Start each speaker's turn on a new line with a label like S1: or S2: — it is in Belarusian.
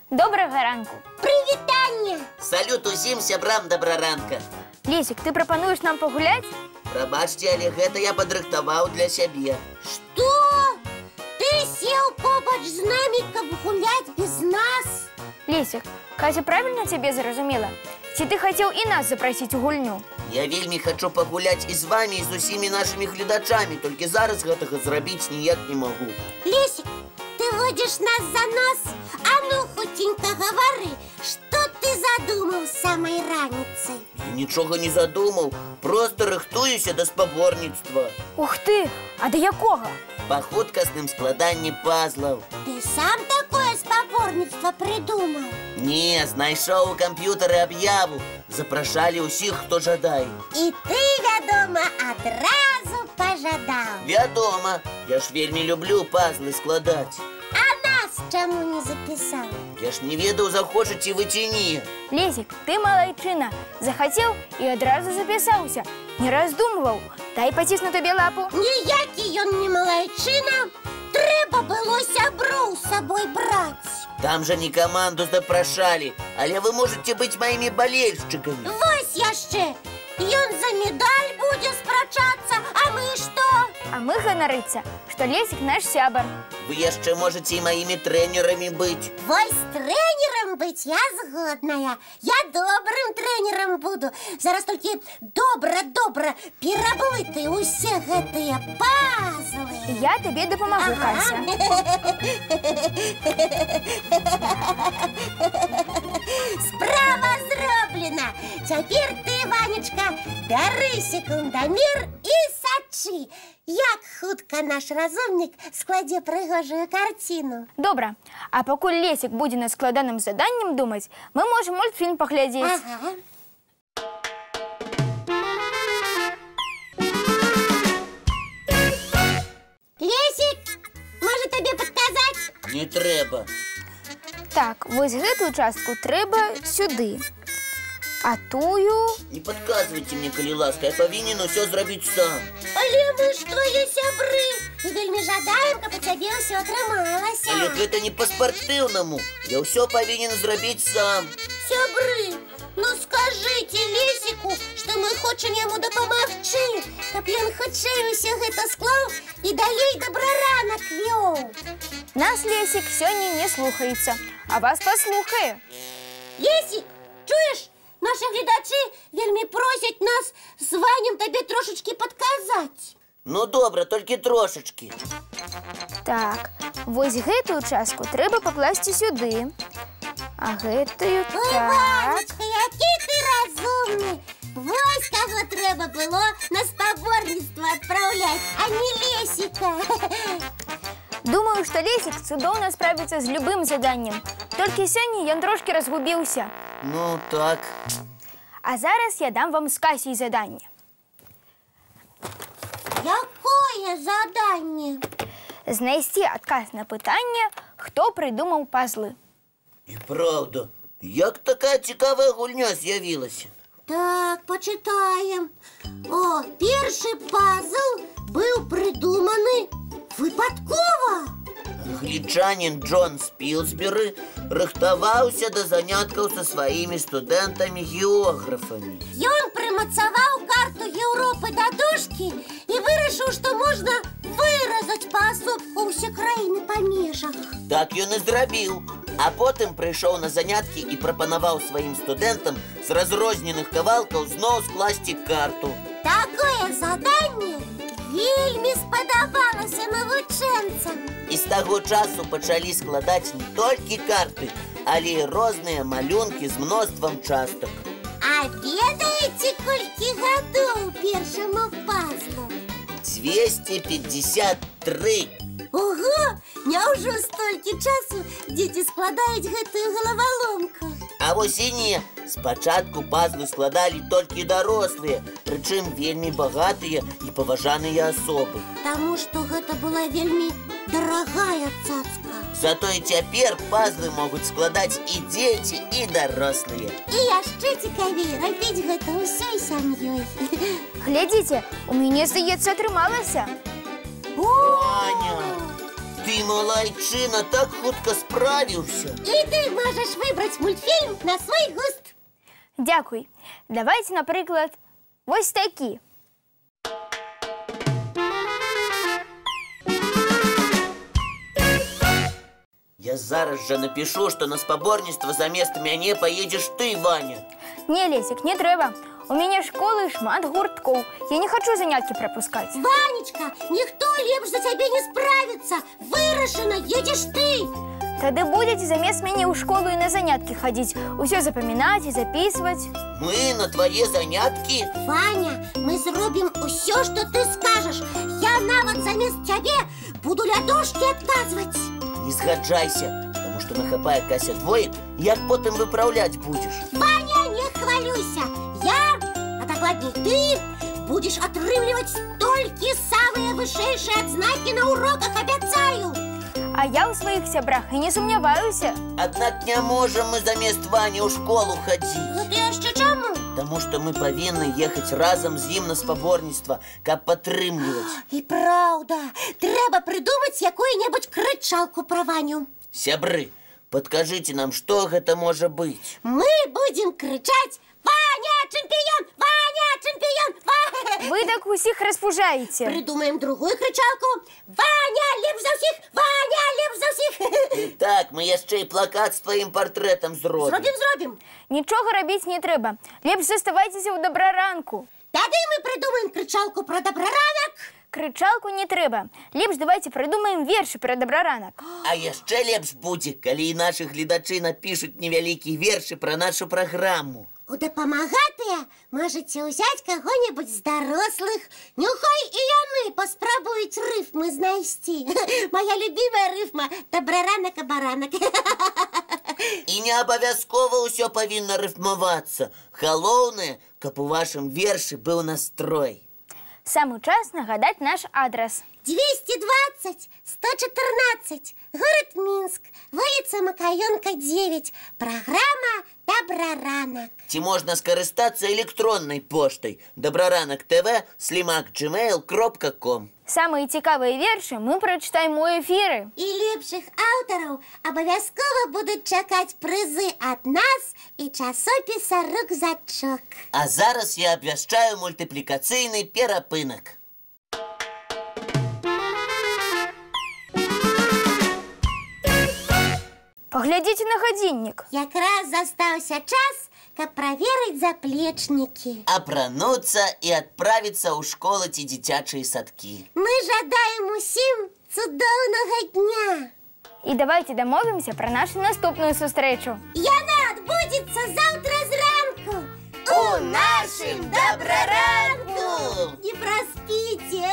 S1: Добрага ранку.
S2: Прывітанне!
S3: Салют усім сябрам добраранка.
S1: Лесік, ты прапануеш нам пагуляць?
S3: Прабачце, але гэта я падрыхтаваў для сябе.
S2: Што? Ты сеў побач з намі, каб гуляць без нас?
S1: Лесік, Кася правільна цябе зразумела? Ці ты хацеў і нас запрасіць у гульню?
S3: Я вельмі хачу пагуляць і з вамі, і з усімі нашымі гледачамі, толькі зараз гэтага зрабіць ніяк не магу.
S2: Лесік, ты водзіш нас за нос? А ну, хуценька гавары, што ты задумаў з самай раніцы?
S3: Я нічога не задумаў, проста рыхтуюся да спаборніцтва.
S1: Ух ты, а да якога?
S3: Па хуткасным складанні пазлаў.
S2: Ты сам такое спаборніцтва прыдумаў?
S3: Не, знайшоў у камп'ютары аб'яву. Запрашалі ўсіх, хто жадае.
S2: І ты, вядома, адразу пажадаў.
S3: Вядома, я ж вельмі люблю пазлы складаць.
S2: А нас чаму не запісаў?
S3: Я ж не ведаў, захочаце вы ці не.
S1: Лесік, ты малайчына. Захацеў і адразу запісаўся. Не раздумваў. Дай пацісну табе лапу.
S2: Ніякі ён не малайчына. Трэба было сяброў з сабой браць.
S3: Там жа не каманду запрашалі, але вы можаце быць маімі балельшчыкамі.
S2: Вось яшчэ! Ён за медаль будзе спрачацца, а мы што?
S1: А мы ганарыцца, што Лесік наш сябар.
S3: Вы яшчэ можаце і маімі трэнерамі быць.
S2: Вось трэнерам быць я згодная. Я добрым трэнерам буду. Зараз толькі добра-добра пераблытаю усе гэтыя пазлы.
S1: Я табе дапамагу, Кася.
S2: Справа зроблена. Цяпер ты, Ванечка, бяры секундамер і сачы, як хутка наш разумнік складзе прыгожую карціну.
S1: Добра. А пакуль Лесік будзе над складаным заданнем думаць, мы можам мультфільм паглядзець.
S2: Ага. Лесік, можа табе падказаць?
S3: Не трэба.
S1: Так, вось гэтую частку трэба сюды. А тую...
S3: Не падказвайце мне, калі ласка, я павінен усё зрабіць сам.
S2: Але мы ж твае сябры і вельмі жадаем, каб у цябе ўсё атрымалася.
S3: Але гэта не па-спартыўнаму. Я ўсё павінен зрабіць сам.
S2: Сябры, ну скажыце Лесіку, што мы хочам яму дапамагчы, каб ён хутчэй усё гэта склаў і далей добраранак вёў.
S1: Нас Лесік сёння не слухаецца, а вас паслухае.
S2: Лесік, чуеш? Нашы гледачы вельмі просяць нас з Ванем табе трошачкі падказаць.
S3: Ну добра, толькі трошачкі.
S1: Так, вось гэтую частку трэба пакласці сюды. А гэтую
S2: Ой,
S1: так.
S2: Ванечка, які ты разумны! Вось каго трэба было на спаборніцтва адпраўляць, а не Лесіка.
S1: Думаю, што Лесік цудоўна справіцца з любым заданнем. Толькі сёння ён трошкі разгубіўся.
S3: Ну, так.
S1: А зараз я дам вам з Касей заданне.
S2: Якое заданне?
S1: Знайсці адказ на пытанне, хто прыдумаў пазлы.
S3: І праўда, як такая цікавая гульня з'явілася?
S2: Так, пачытаем. О, першы пазл быў прыдуманы выпадкова.
S3: Англічанін Джон Спілсберы рыхтаваўся да заняткаў са сваімі студэнтамі-географамі.
S2: Ён прымацаваў карту Еўропы да дошкі і вырашыў, што можна выразаць паасобку ўсе краіны па межах.
S3: Так ён і зрабіў. А потым прыйшоў на заняткі і прапанаваў сваім студэнтам з разрозненых кавалкаў зноў скласці карту.
S2: Такое заданне вельмі спадабалася навучэнцам.
S3: І з таго часу пачалі складаць не толькі карты, але і розныя малюнкі з мноствам частак.
S2: А ведаеце, колькі гадоў першаму пазлу?
S3: 253.
S2: Ого! Няўжо столькі часу дзеці складаюць гэтую галаваломку?
S3: А вось і не. Спачатку пазлы складалі толькі дарослыя, прычым вельмі багатыя і паважаныя асобы.
S2: Таму што гэта была вельмі дарагая цацка.
S3: Зато і цяпер пазлы могуць складаць і дзеці, і дарослыя.
S2: І яшчэ цікавей рабіць гэта ўсёй сям'ёй.
S1: Глядзіце, у мяне, здаецца, атрымалася.
S2: О!
S3: Ваня, Ты, малайчына, так хутка справіўся.
S2: І ты можаш выбраць мультфільм на свой густ.
S1: Дзякуй. Давайце, напрыклад, вось такі.
S3: Я зараз жа напішу, што на спаборніцтва замест мяне паедзеш ты, Ваня.
S1: Не, Лесік, не трэба. У мяне школы шмат гурткоў. Я не хачу заняткі прапускаць.
S2: Ванечка, ніхто лепш за цябе не справіцца. Вырашана, едзеш ты.
S1: Тады будзеце замест мяне ў школу і на заняткі хадзіць, усё запамінаць і запісваць.
S3: Мы на твае заняткі?
S2: Ваня, мы зробім усё, што ты скажаш. Я нават замест цябе буду ля дошкі адказваць.
S3: Не згаджайся, таму што нахапае Кася двоек, як потым выпраўляць будзеш.
S2: Ваня, не хвалюйся. Я, а дакладней ты, будзеш атрымліваць толькі самыя вышэйшыя адзнакі на уроках, абяцаю.
S1: А я ў сваіх сябрах і не сумняваюся.
S3: Аднак не можам мы замест Вані ў школу хадзіць.
S2: Гэта яшчэ чаму?
S3: Таму што мы павінны ехаць разам з ім на спаборніцтва, каб падтрымліваць.
S2: І праўда, трэба прыдумаць якую-небудзь крычалку пра Ваню.
S3: Сябры, падкажыце нам, што гэта можа быць?
S2: Мы будзем крычаць: Ваня, чэмпіён! Ваня, чэмпіён!
S1: Вы так усіх распужаеце.
S2: Прыдумаем другую крычалку. Ваня, лепш за ўсіх! Ваня, лепш за ўсіх!
S3: І так, мы яшчэ і плакат з тваім партрэтам зробім.
S2: Зробім, зробім.
S1: Нічога рабіць не трэба. Лепш заставайцеся ў Дабраранку.
S2: Тады мы прыдумаем крычалку пра Дабраранак.
S1: Крычалку не трэба. Лепш давайце прыдумаем вершы пра Дабраранак.
S3: А яшчэ лепш будзе, калі і нашы гледачы напішуць невялікія вершы пра нашу праграму.
S2: У дапамагатыя можаце ўзяць каго-небудзь з дарослых. Няхай і яны паспрабуюць рыфмы знайсці. Мая любімая рыфма «Дабраранак-абаранак».
S3: І не абавязкова ўсё павінна рыфмавацца. Галоўнае, каб у вашым вершы быў настрой.
S1: Самы час нагадаць наш адрас.
S2: 220 114, город Минск, улица Макаенко, 9. Программа «Добраранак».
S3: Ці можна скарыстацца электроннай поштай добраранак тв слімак gmail.com.
S1: Самыя цікавыя вершы мы прачытаем у эфіры.
S2: І лепшых аўтараў абавязкова будуць чакаць прызы ад нас і часопіса «Рюкзачок».
S3: А зараз я абвяшчаю мультыплікацыйны перапынак.
S1: Паглядзіце на гадзіннік.
S2: Якраз застаўся час, каб праверыць заплечнікі.
S3: Апрануцца і адправіцца ў школы ці дзіцячыя садкі.
S2: Мы жадаем усім цудоўнага дня.
S1: І давайце дамовімся пра нашу наступную сустрэчу.
S2: Яна адбудзецца заўтра зранку.
S3: У нашым Дабраранку!
S2: Не проспіце!